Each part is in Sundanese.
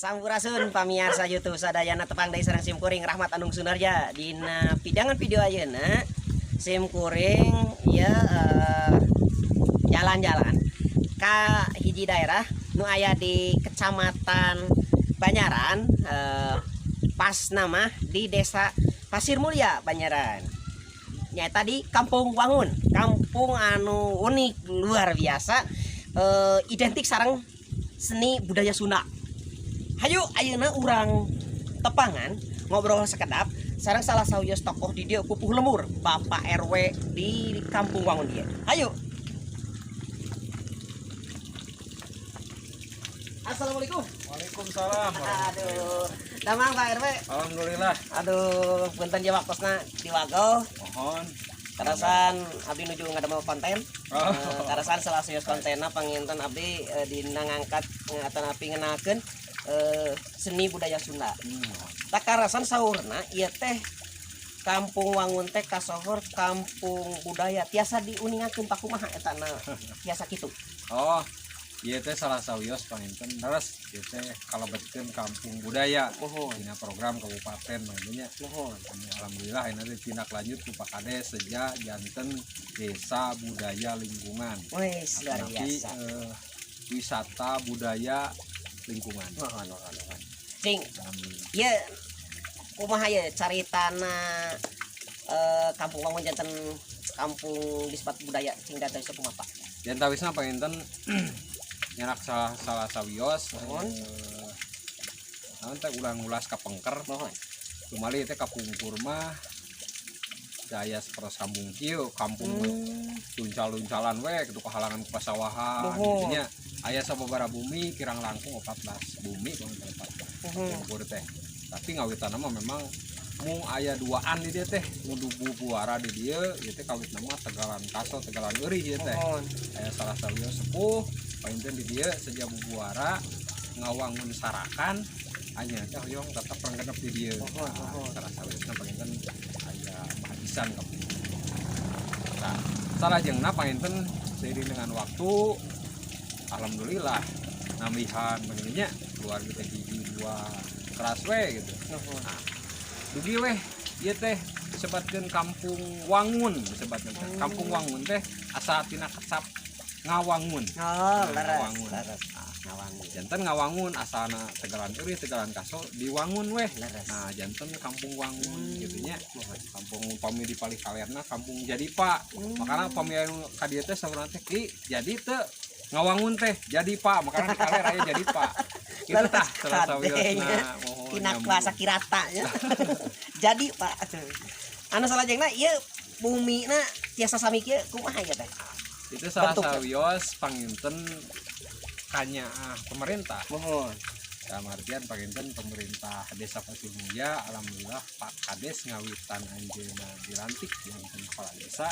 Sampurasun pamiarsa YouTube sadayana, tepang deui sareng sim kuring Rahmat Anung Sunarja. Dina pidangan video ayeuna sim kuring ya jalan-jalan ka hiji daerah nu aya di Kecamatan Banyaran, pasna mah di Desa Pasir Mulia, Banyaran, nyaeta di Kampung Wangun, kampung anu unik luar biasa, identik sareng seni budaya Sunda. Hayu, ayeuna urang tepangan ngobrol sekedap sareng salah sawios tokoh di dieu, pupuh lembur, Bapak RW di Kampung Wangun dieu. Hayu. Assalamualaikum. Waalaikumsalam. Aduh, damang, Pak RW? Alhamdulillah. Aduh, punten ya waktosna diwagel. Mohon. Karasan abdi nuju ngadamel konten. Oh. Karasan salah sawios kontenna panginten abdi dina ngangkat atanapi ngenalkeun seni budaya Sunda. Tah, karasan saurna ieu teh Kampung Wangun teh kasohor kampung budaya, tiasa diuningakeun, Pak, kumaha eta na tiasa kitu? Oh, ieu teh salah sawios panginten terus ieu teh kalebetkeun kampung budaya. Mohon. Dina program kabupaten panginten nya. Mohon. Ini alhamdulillah ini teh tindak lanjut ku Pak Kades sejak janten desa budaya lingkungan. Wes, luar Tapi biasa. Wisata budaya lingkungan. Mohon, mohon, mohon. Cing, Alhamdulillah. ieu kumaha ya caritana Kampung Wangun janten kampung disebat budaya, cing data kumaha, Pak? Dan tawisna panginten nyanak salah salah sawios Mohon. Naon teh ulang ulas kapengker. Mohon. Kumali teh kapungkur mah daya sapertos kampung kieu, kampung luncal-luncalan we gitu, kehalangan ku pasawahan. Mohon. Gitu nya, aya sababaraha bumi, kirang langkung 14 bumi kalau 14 kapungkur teh. Tapi ngawitan mah memang mung aya duaan di dieu teh ngudu buara di dieu. Ieu teh kawitna mah Tegalan Kaso, Tegalan Eurih ieu teh. Aya salah sawios sepuh panginten di dieu sejak bubuara ngawangun sarakan anya teh hoyong tetep renggenep di dieu. Mohon, Nah, mohon. Salah sawiosna panginten aya Mahadisan kampung. Nah, salajengna panginten seiring dengan waktu alhamdulillah nambihan panginten nya, keluarga teh hiji dua keras we gitu. Dugi weh ieu teh disebutkeun Kampung Wangun, disebutkeun teh. Kampung Wangun teh asa tina kecap ngawangun. Oh, leres. Ngawangun. Leres. Nah, Ngawangun. Janten ngawangun, asalna Tegalan Eurih, Tegalan Kaso diwangun weh. Leres. Nah, janten Kampung Wangun gitu nya. Kampung pami di palih kalerna kampung jadi, Pak. Makanya pami anu ka dieu teh saurna teh, "Ki, jadi teu ngawangun teh jadi, Pak." Makanya di kaler aya jadi, Pak, gitu tah salah sawiosna. Mohon Tina nyambung. Kuasa kirata nya. Jadi, Pak. Anu salajengna ieu bumina tiasa sami kieu kumaha ieu teh? Itu salah Bentuknya. Sawios panginten kanyaah pemerintah. Mohon. Dalam artian panginten pemerintah Desa Pasir Mulia, alhamdulillah Pak Kades ngawitan anjeunna dilantik janten kepala desa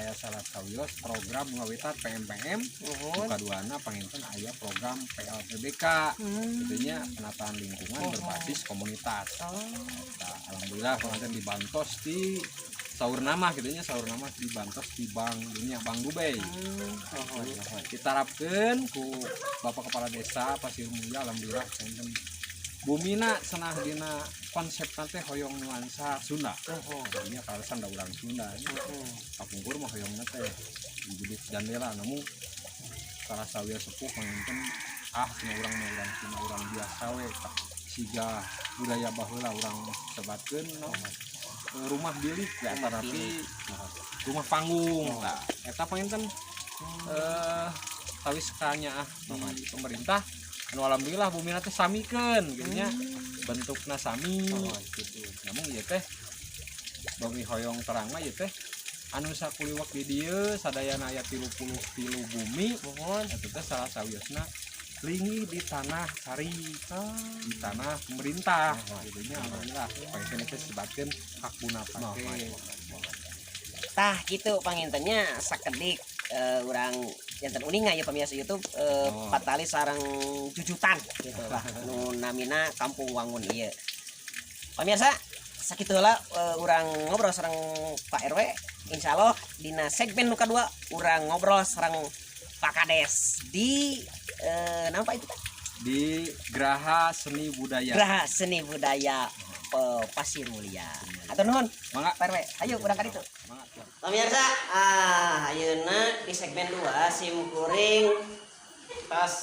aya salah sawios program ngawitan PMPM. Kaduana panginten aya program PLPBK itunya penataan lingkungan berbasis komunitas. Nah, alhamdulillah panginten dibantos di saur nama gitu nya, saur nama dibantos di Bank Dunia, Bank Dubai. Mohon, mohon. Ditarapkeun ku Bapak Kepala Desa Pasir Mulia, alhamdulillah panginten bumina cenah dina konsep teh hoyong nuansa Sunda. Ini kalasan da urang Sunda. Kapungkur mah hoyongna teh dibibit jandela, namun salah sawios sepuh panginten, ah cenah, urang mah urang Sunda, urang biasa we, siga budaya baheula urang sebatkeun no, rumah bilik ya, Rumah tapi bilik. Rumah panggung. Nah, eta panginten tawis kanyaah di pemerintah anu alhamdulillah bumina teh samikeun gitu nya, bentukna sami gitu. Namun ieu teh bami hoyong terang mah ieu teh anu sakuliwak di dieu sadayana aya 33 bumi. Eta teh salah sawiosna linggih di tanah cari di tanah pemerintah gitu nya. Alhamdulillah panginten itu disebutkeun hak guna pake. Tah, gitu panginten nya, sakedik urang janten uninga ya pemirsa YouTube patali sareng jujutan gitu lah nu namina Kampung Wangun ieu. Pemirsa, sakitu heula urang ngobrol sareng Pak RW. Insyaallah dina segmen nu kadua urang ngobrol sareng Pak Kades di nama Pak itu teh? Di Graha Seni Budaya. Graha Seni Budaya Pasir Mulia. Hatur nuhun. Mangga. Pak RW, ayo urang ka ditu. Mangga, siap. Pemirsa, ayeuna di segmen 2 sim kuring pas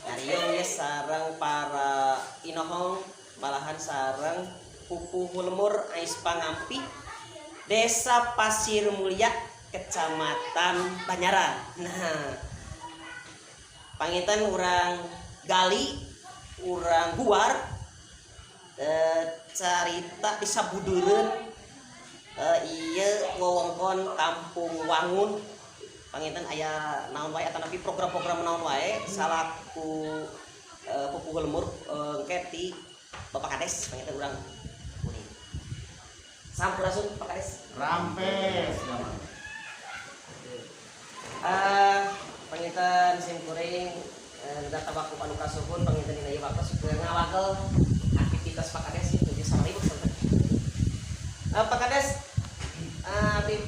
ngariung ye sareng para inohong, malahan sareng pupuhu lembur Ais Pangampih, Desa Pasir Mulia, Kecamatan Banyaran. Nah, panginten urang gali, urang guar carita di sabudureun ieu wewengkon Kampung Wangun. Panginten aya naon wae atanapi program-program naon wae salaku pupuhu lembur engke ti Bapak Kades, panginten urang kuring. Sampurasun, Pak Kades. Rampes gampang. Panginten sim kuring data baku anu kasuhun panginten dina ieu waktos keur ngawagel aktivitas Pak Kades itu di 1000 sampai. Pak Kades, abdi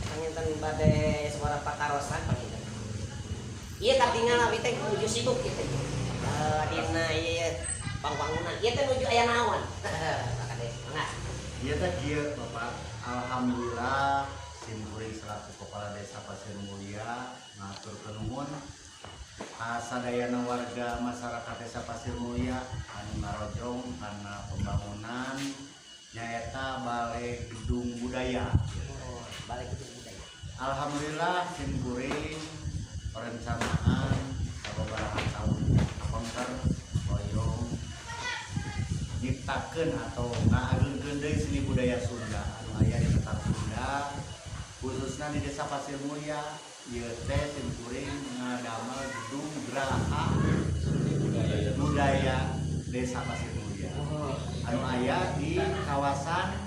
panginten bade suara pakarosan panginten. Ieu katingal abdi teh nuju sibuk kitu. Dina ieu pangwangunan. Ieu teh nuju aya naon? Pak Kades, mangga. Ieu teh kieu, Bapak. Alhamdulillah sim kuring selaku Kepala Desa Pasir Mulia ngaturkeun nuhun ka sadayana warga masyarakat Desa Pasir Mulia anu ngarojong kana pembangunan, nyaeta Balai Gedung Budaya. Oh, Balai Gedung Budaya. Alhamdulillah sim kuring perencanaan sababaraha tahun kapengker hoyong nyiptakeun atau ngaagungkeun deui seni budaya Sunda anu aya di Tatar Sunda, khususnya di Desa Pasir Mulia. Ieu teh sim kuring ngadamel gedung Graha Budaya Desa Pasir Mulia anu aya di kawasan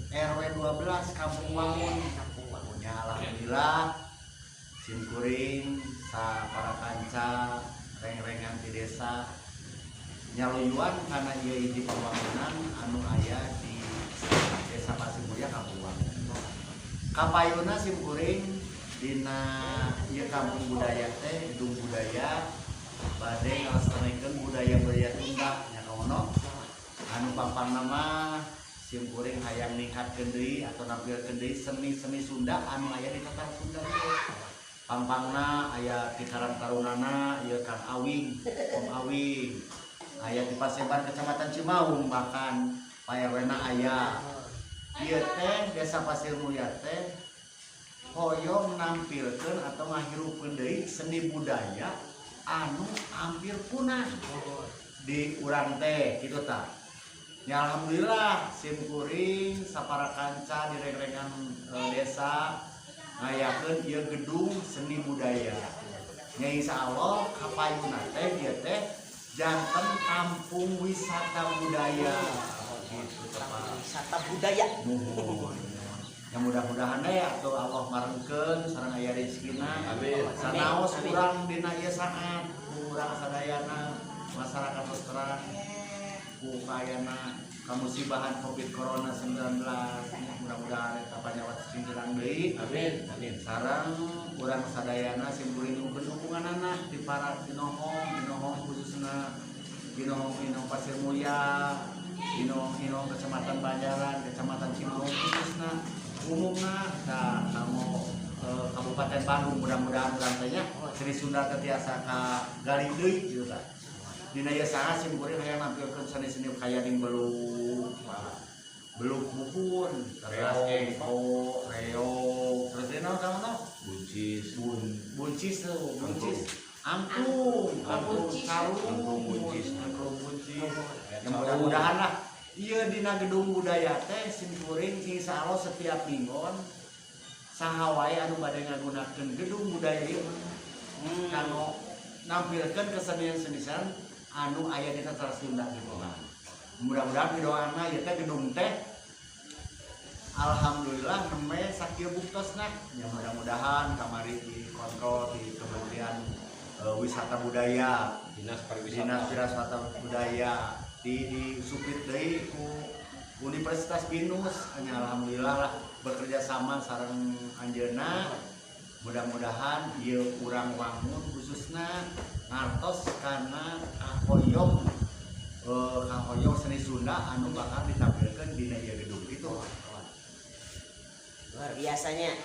RW 12 Kampung Wangun. Kampung Wangun. Ya, alhamdulillah sim kuring sa para kanca reng-rengan di desa nyaluyuan karena ieu hiji pembangunan anu aya di Desa Pasir Mulia, Kampung Wangun. Kapayuna sim kuring dina ieu kampung budaya teh, gedung budaya, bade ngalestarikeun budaya-budaya Sunda nya kawono anu pangpangna mah sim kuring hayang ningkatkeun deui atau nampilkeun deui seni-seni Sunda anu aya di Tatar Sunda ieu. Pangpangna aya di Karang Tarunana ieu Kang Awing, Om Awing. Aya di Paseban, Kecamatan Cimaung, bahkan Pak RW-na aya. Ieu teh Desa Pasir Mulia teh hoyong nampilkeun atau ngahirupkeun deui seni budaya anu hampir punah di urang teh kitu tah. Ya, alhamdulillah sim kuring sapara kanca di reng-rengan desa ngayakeun ieu gedung seni budaya. Nya, insya Allah kapayuna teh ieu teh janten kampung wisata budaya gitu, Pak. Wisata budaya. Nuhun. Ya, mudah-mudahan deh atau Allah marengkeun sareng aya rezekina. Amin. Sanaos Amin. urang dina ieu saat urang sadayana masyarakat terus terang ku kaayana kamusibahan Covid Corona 19, mudah-mudahan eta panyawat sing terang deui. Amin. Amin. Sareng urang sadayana sim kuring nyuhunkeun dukunganana di para pinohong pinohong, khususna pinohong pinohong Pasir Mulia, pinohong pinohong Kecamatan Banjaran, Kecamatan Cimaung, khususna umumna da kanggo Kabupaten Bandung. Mudah-mudahan urang teh nya Seni Sunda teh tiasa kagali deui gitu tah. Dina ieu saha sim kuring hayang nampilkeun seni-seni kaya ning beluk, beluk buhun, terus engko, reog, terus dina naon kamu tau? Buncis. Buncis tuh, buncis, angklung, angklung, Buncis. calung, Angklung buncis. Angklung buncis. Ya, mudah-mudahan lah iya dina gedung budaya teh sim kuring insya Allah setiap minggon saha wae anu bade ngagunakeun gedung budaya ieu kanggo nampilkeun kesenian-kesenian anu aya di Tatar Sunda gitu lah. Mudah-mudahan pidoana ieu teh gedung teh alhamdulillah nembe sakieu buktosna. Ya, mudah-mudahan kamari dikontrol di Kementerian Wisata Budaya, Dinas Pariwisata. Dinas Pariwisata Budaya, di supit deui ku Universitas Binus. Hanya alhamdulillah lah bekerja sama sareng anjeunna. Mudah-mudahan ieu urang wangun khususna ngartos kana kahoyong kahoyong seni Sunda anu bakal ditampilkeun dina ieu gedung itu. Luar biasanya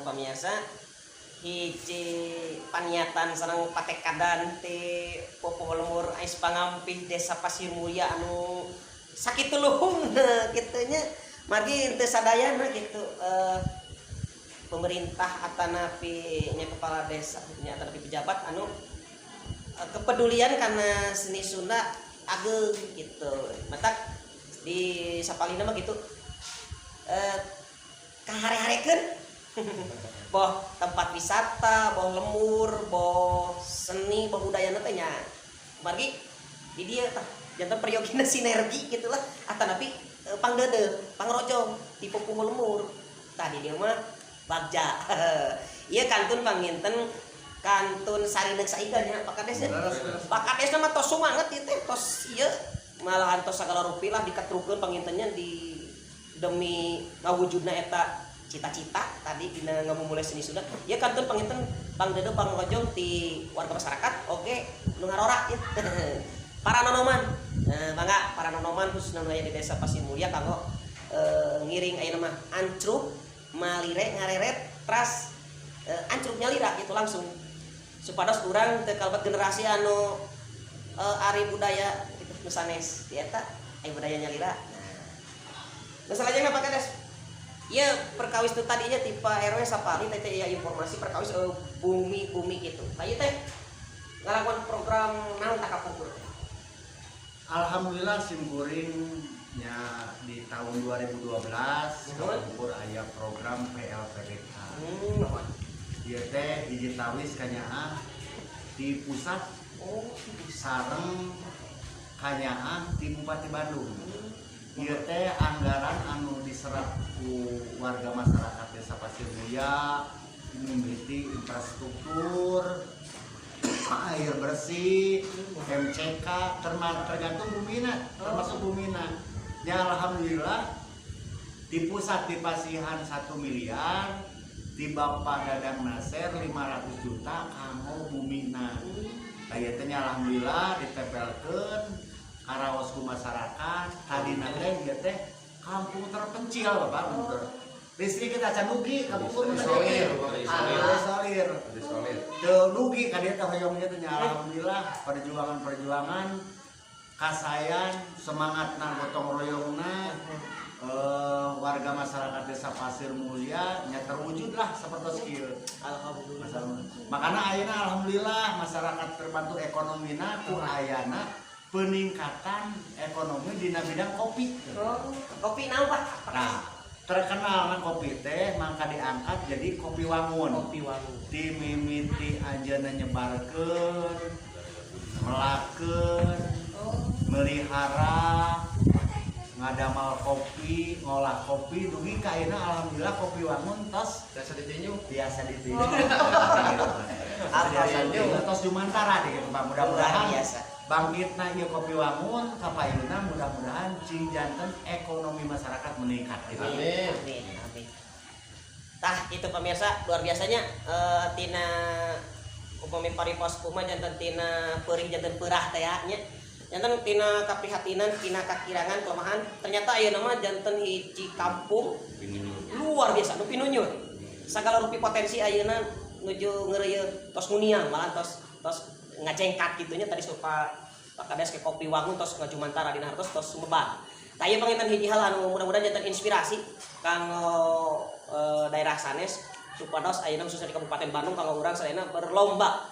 pemirsa, hiji paniatan sareng patekadan ti pupuhu lembur Ais Pangampih Desa Pasir Mulia anu sakitu luhungna kitu nya, margi teu sadayana gitu pemerintah atanapi nya kepala desa nya atanapi pejabat anu kepedulian karena seni Sunda ageng gitu. Matak di sapalina mah gitu kahare-harekeun boh tempat wisata, boh lembur, boh seni, boh budayana teh nya. Margi di dieu tah janten peryogina sinergi gitulah atanapi pangdeudeuh, pangrojong ti pupuhu lembur. Tah di dieu mah bagja. Ieu kantun panginten kantun sarineuk saigan nya Pak Kades nya. Pak Kades mah tos sumanget ieu teh, tos ieu malahan tos sagala rupi lah dikatrukeun pangintennya di demi ngawujudna eta cita-cita tadi dina ngamumule seni Sunda. Ieu kantun panginten pangdeudeuh pangrojong ti warga masyarakat oge nu ngarora ya. Para nonoman. Nah, mangga para nonoman khususna nu aya di Desa Pasir Mulia kanggo ngiring ayeuna mah ancrub malire ngareret tras ancrub nyalira gitu langsung supados urang teu kalebet generasi anu ari budaya gitu nu sanes di eta aya budaya nyalira. Nah, masalahnya Pak Kades, ieu perkawis tu tadinya tipe RW sapali teh teh informasi perkawis bumi-bumi gitu. Nah, ieu teh ngalakuan program naon tah kapungkur? Alhamdulillah simkuring nya di tahun 2012 kapungkur aya program PLPDK. Ieu teh hiji tawis kanyaah di pusat sareng kanyaah di Bupati Bandung. Ieu teh anggaran anu diserap ku warga masyarakat Desa Pasir Mulia mimiti infrastruktur air bersih, MCK, tergantung bumina, termasuk bumina. Ya alhamdulillah di pusat dipasihan 1 miliar, di Bapak Dadang Naser 500 juta kanggo bumina. Tah teh nya alhamdulillah ditempelkeun karaos ku masyarakat, tadina teh ieu teh kampung terpencil Bapak. Listrik kita can dugi kapungkur mah Isolir, isolir. Isolir. Teu dugi ka dieu teh hoyong ieu teh nya alhamdulillah perjuangan-perjuangan kasayan semangatna gotong royongna warga masyarakat Desa Pasir Mulia nya terwujudlah seperti kieu. Alhamdulillah. Makana ayeuna alhamdulillah masyarakat terbantu ekonomina ku ayana peningkatan ekonomi dina bidang kopi. Oh, kopi naon Pak? Nah, terkenal na kopi teh mangka diangkat jadi kopi wangun. Kopi wangun. Ti mimiti anjeunna nyebarkeun, melakeun, melihara, ngadamal kopi, ngolah kopi dugi ka ayeuna alhamdulillah kopi wangun tos Biasa ditinju. biasa ditinju. Biasa ditinju tos jumantara di kitu Pak. Mudah-mudahan Luar biasa. bangkitna ieu kopi wangun kapayuna mudah-mudahan cing janten ekonomi masyarakat meningkat gitu. Amin. Amin. Amin. Tah itu pemirsa luar biasanya tina upami paripos kuma janten tina peurih janten peurah teh ya nya. Janten tina kaprihatinan, tina kakirangan kelemahan, ternyata ayeuna mah janten hiji kampung luar biasa nu pinunyur. Sagala rupi potensi ayeuna nuju ngeureuyeuh tos nguniang malah tos tos ngajengkat gitunya tadi supa Pak Kades ke kopi wangun tos ngajumantara dina hartos tos sumebar. Tah ieu panginten hiji hal anu mudah-mudahan janten inspirasi kanggo daerah sanes supados ayeuna khususnya di Kabupaten Bandung kanggo urang sadayana berlomba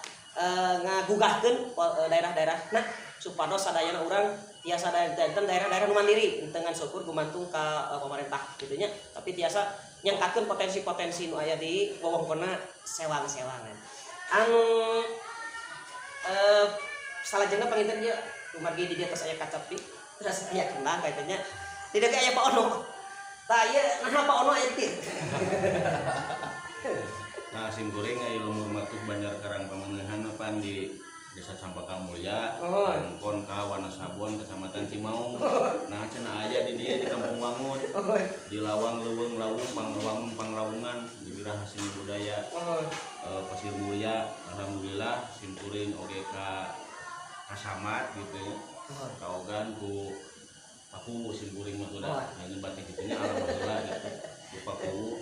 ngagugahkeun daerah-daerah nah supados sadayana urang tiasa janten daerah-daerah nu mandiri dengan syukur gumantung ka pemerintah gitu nya, tapi tiasa nyangkatkeun potensi-potensi nu aya di wewengkonna sewang-sewangan anu salajengna panginten ieu kumargi di atas aya kacapi terus aya kembang kaitannya tidak aya Pak Ono. Tah ieu naha Pak Ono aya di dieu? Nah, sim kuring aya lembur matuh Banjar Karang Pamengeuhan pan di Desa Campaka Mulya, Pangkon ka Wanasabon, Kecamatan Cimaung. Nah, cenah aya di dieu di Kampung Wangun, di Lawang Leuweung Lawung, Pangwangun Panglawungan, di Geraha Seni Budaya Pasir Mulya. Alhamdulillah simkuring oge ka kasamat gitu ya, kaogan ku Paku simkuring mah udah nyebat kitu nya, alhamdulillah gitu ku Paku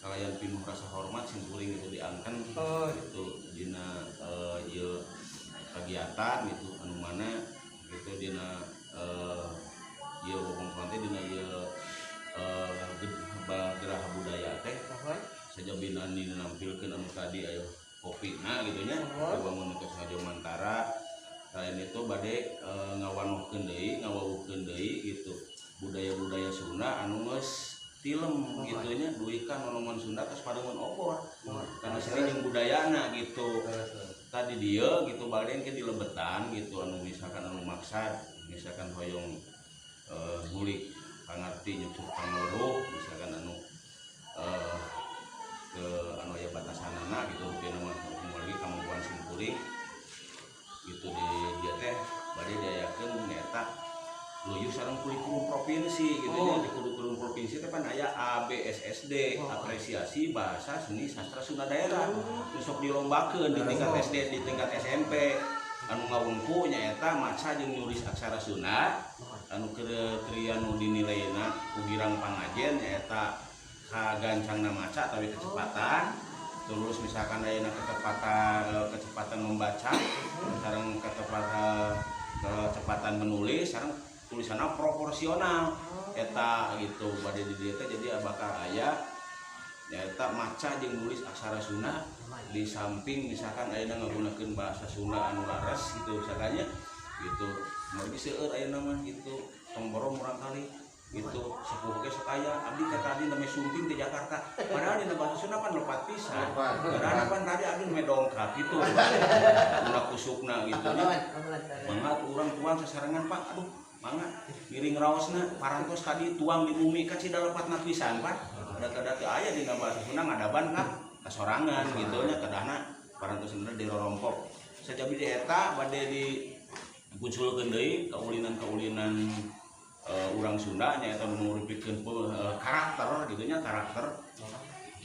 kalayan pinuh rasa hormat simkuring itu diangken gitu dina ieu kegiatan gitu anu mana gitu dina ieu wewengkon teh, dina ieu geraha budaya teh sajabina dinampilkeun anu tadi aya kopina gitu nya, dibangun ke Mantara. Selain itu bade ngawanohkeun deui, ngawawuhkeun deui gitu budaya-budaya Sunda anu geus tilem gitu nya, dugi ka nonoman Sunda tos pareungeun obor karena seni jeung budayana gitu. Tadi dia gitu bade ke dilebetan gitu anu misalkan anu maksad misalkan hoyong ngulik pangarti nyucuk panguruh misalkan anu ke anu aya batasanana gitu rupina mah lagi kemampuan simkuring gitu di dia teh bade diayakeun nyaeta luyuh sareng kurikulum provinsi gitu nya. Di kurikulum provinsi teh pan aya A B S S D, apresiasi bahasa seni sastra Sunda daerah, nu sok dilombakeun di tingkat SD, di tingkat SMP. Anu ngawungku nyaeta maca jeung nulis aksara Sunda. Anu kriteria nu dinilaina ku girang pangajen nyaeta kagancangna maca tapi kecepatan, terus misalkan ayeuna ketepatan, kecepatan membaca sareng ketepatan, kecepatan menulis sareng tulisanna proporsional eta gitu. Bade di dieu teh jadi bakal aya nyaeta maca jeung nulis aksara Sunda di samping misalkan ayeuna ngagunakeun bahasa Sunda anu laras gitu misalkannya gitu. Margi seueur ayeuna mah gitu tong boro murangkali gitu sepuh ge sok aya, "Abdi ka tadi namanya sumping di Jakarta," padahal dina bahasa Sunda pan lepat pisan, padahal pan tadi abdi namanya dongkap gitu ulah kusukna gitu nya. "Mangga urang tuang sasarengan, Pak." "Aduh, mangga." Ngiring raosna parantos tadi tuang di bumi kan cida lepatna pisan, Pak. Ada teu aya dina bahasa Sunda ngadaban ka kasorangan gitu nya, kedahna parantos dirorompok. Sajabi di eta bade di munculkeun deui kaulinan-kaulinan urang Sunda nyaeta nu nguripikeun karakter gitu nya, karakter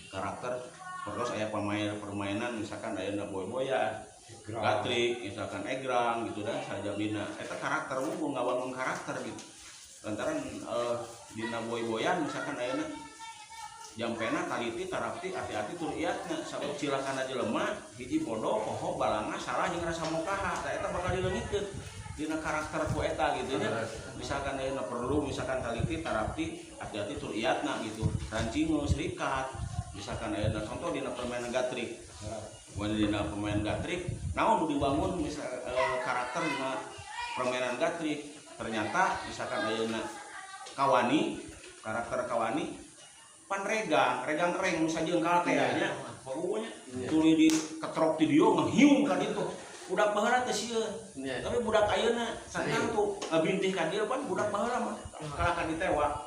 karakter. Terus aya pemain permainan misalkan ayeuna boy-boyan, gatrik misalkan, egrang gitu dah. Sajabina eta karakter unggul ngabangun karakter gitu lantaran dina boy-boyan misalkan ayeuna jampena taliti tarapti hati-hati tur iatna, sabab cilakana jelema hiji bodoh, poho, balanga, salah jeung rasa mokaha. Tah eta bakal dileungitkeun dina karakter ku eta gitu nya. Misalkan ayeuna perlu misalkan taliti tarapti hati-hati tur iatna gitu, rancingus rikat misalkan ayeuna contoh dina permainan gatrik. Mun dina permainan gatrik naon nu dibangun misal karakter dina permainan gatrik? Ternyata misalkan ayeuna kawani, karakter kawani pan regang regang reng nu sajengkal teh nya, pokoknya tuluy di ketrok di dieu ngehiung ka ditu. Budak baheula teh sieun, tapi budak ayeuna satangtu ngabintih ka dieu. Pan budak baheula mah kalah ka ditewak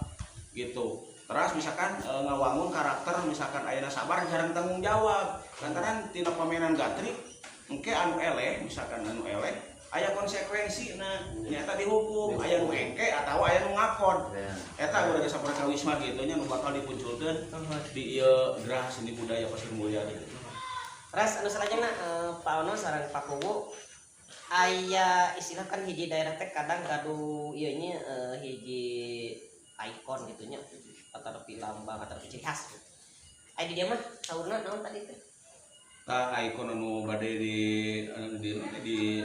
gitu. Terus misalkan ngawangun karakter misalkan ayeuna sabar jarang tanggung jawab lantaran tina pamainan gatrik engke anu eleh, misalkan anu eleh aya konsekuensi, nah nyata dihukum, aya nu engke atau aya nu ngakon. Eta udah geus saperkawis mah gitu nya nu bakal dipunculkeun di ieu Geraha Seni Budaya Pasir Mulya gitu. Ras anu salajengna, Pak Ono sareng Pak Kuwu, aya istilah kan hiji daerah teh kadang gaduh ieu nya hiji ikon gitu nya atau lambang atau ciri khas gitu. Aya di dieu mah saurna naon tadi teh? Tah, ikon anu bade di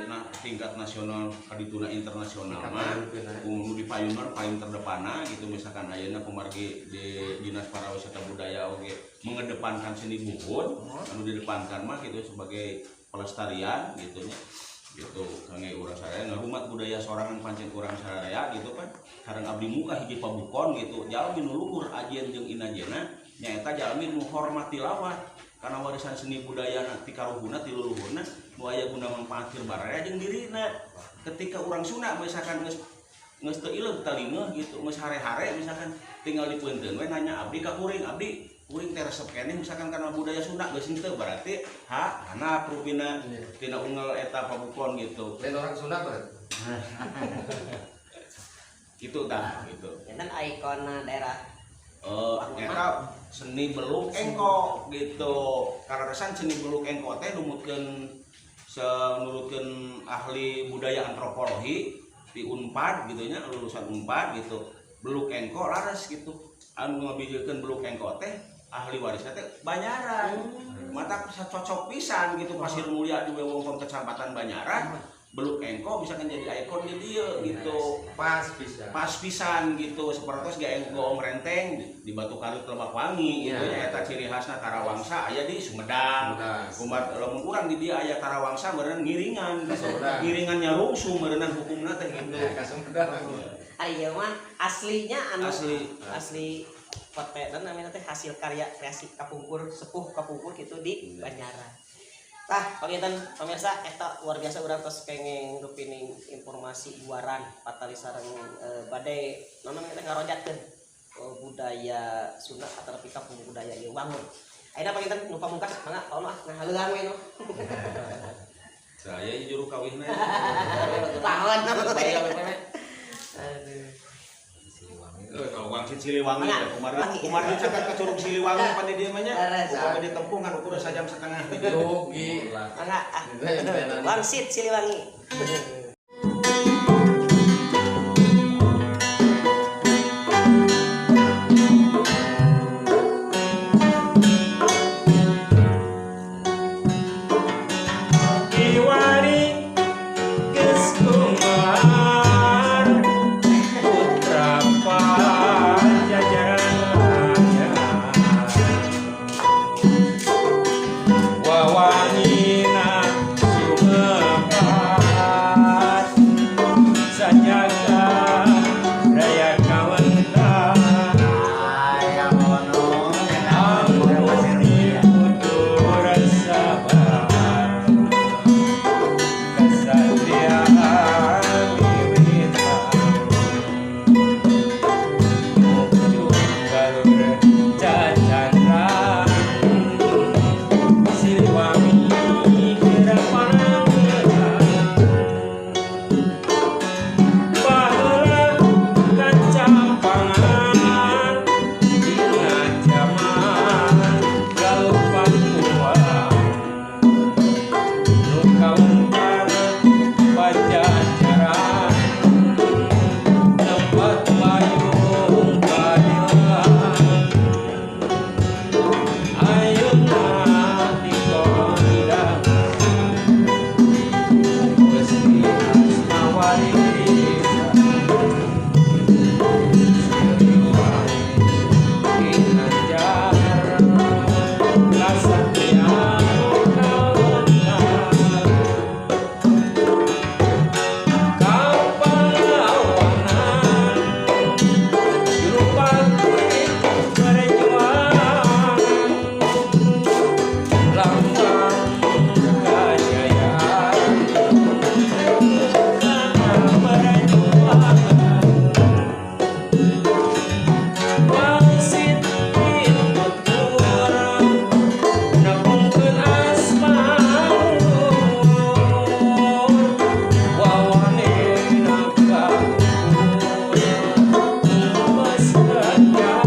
nah, tingkat nasional kadituna internasional mah nu di payunan paling terdepana gitu. Misalkan ayeuna kumargi di Dinas Pariwisata Budaya oge mengedepankan seni buhun anu didepankan mah gitu sebagai pelestarian gitu nya gitu kangge urang sadaya, ngarumat budaya sorangan pancen urang sadaya gitu kan. Sareng abdi muka hiji pabukon gitu jalmi nu luhur ajien jeung inajena nyaeta jalmi nu hormat tilawat karena warisan seni budaya ti karuhuna ti luluhurna nu aya guna manfaat keur baraya jeung dirina. Ketika urang Sunda misalkan geus geus teu ileug talingeuh gitu, geus hare-hare misalkan tinggal dipeunteun we nanya abdi ka kuring, abdi kuring teh resep keneh misalkan karena budaya Sunda geus henteu, berarti ha anak rupina tina unggal eta pabukon gitu. Lain orang Sunda berarti. Gitu tah gitu. Janten ikon daerah Eta seni beluk engko gitu. Kaleresan seni beluk engko teh numutkeun menurutkeun ahli budaya antropologi di Unpad gitu nya, lulusan Unpad gitu. Beluk engko laras gitu. Anu ngabijilkeun beluk engko teh ahli warisna teh Banyaran. Mata bisa cocok pisan gitu Pasir Mulia di wewengkon Kecamatan Banyaran. Beluk engko bisa kan jadi ikon di dieu gitu. Pas bisa. Pas pisan gitu, seperti gak goong renteng di Batu Karit Lebak Wangi gitu ya, eta ciri khasna Tarawangsa aya di Sumedang. Sumedang. Kumat lamun urang di dieu aya Tarawangsa meureun ngiringan gitu. Sumedang. Ngiringan nyarungsu meureunnan hukumna teh gitu. Ya, ka Sumedang. Ari ieu mah aslinya anu Asli. Asli potret namanya teh hasil karya kreasi kapungkur, sepuh kapungkur gitu di Banyaran. Tah, panginten pemirsa, eta luar biasa urang tos kenging rupining informasi guaran patali sareng bade naon namanya teh ngarojatkeun budaya Sunda atau kampung budaya ieu wangun. Ayeuna panginten nu pamungkas mangga Pak Ono ah ngahaleuang we nu. Saya ieu juru kawihna. Lawan. Bayar we. Aduh. Siliwangi. Kalau wangsit Siliwangi Mangga. ya, kumargi Wangi. kumargi caket ka Curug Siliwangi pan di dieu mah nya. Leres. Upami ditempuh ngan ukur sajam setengah. Yogi. Mangga ah. Wangsit Siliwangi. Kiwari geus kumar putra Pajajaran anyar wawangina sumepat sajaga raya kawentar. Aya ono. Ampun putur sabar kesatria wiwitan nuju galur cacandra Siliwangi keur panangeran baheula kacampangan dina jaman Galuh Pakuan nu kaungkar Pajajaran tempat payung keadilan ayeuna dikondang Gusti Asmawarisa Siliwangi Ginanjar kasatria kawentar kapahlawanan jurupati perjuangan lambang kejayaan karena perjuangan wangsit pitutur nepungkeun asma luhur wawanena kaluhur geus kejam.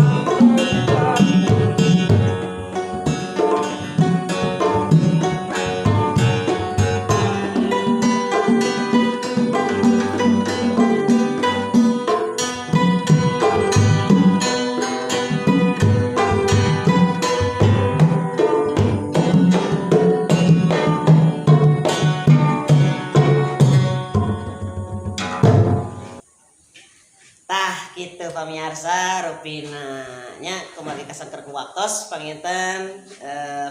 Tah kitu pamirsa rupina nya kumargi kasangker ku waktos panginten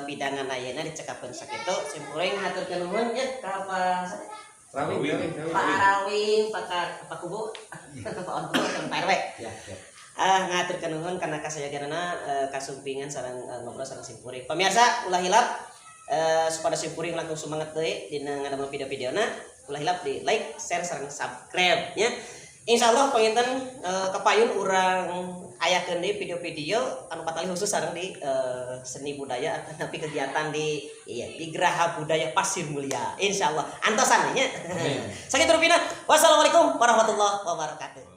pidangan ayeuna dicekapkeun sakitu simkuring haturkeun nuhun nya ka Pak Rawing, rawing, rawing. Pak Arawing, Pak Pak Kubu, Pak Onto, sareng Pak RW. Ya, ya. Ah ngaturkeun nuhun kana kasayoganana kasumpingan sareng ngobrol sareng simkuring. Pamirsa ulah hilap supaya simkuring langkung semangat deui dina ngadamel video-videona, ulah hilap di like, share sareng subscribe nya. Insyaallah panginten kapayun urang ayakeun deui video-video anu patali khusus sareng di seni budaya atau tapi kegiatan di iya di Graha Budaya Pasir Mulia. Insyaallah antosan nya. Sakitu rupina. Wassalamualaikum warahmatullahi wabarakatuh.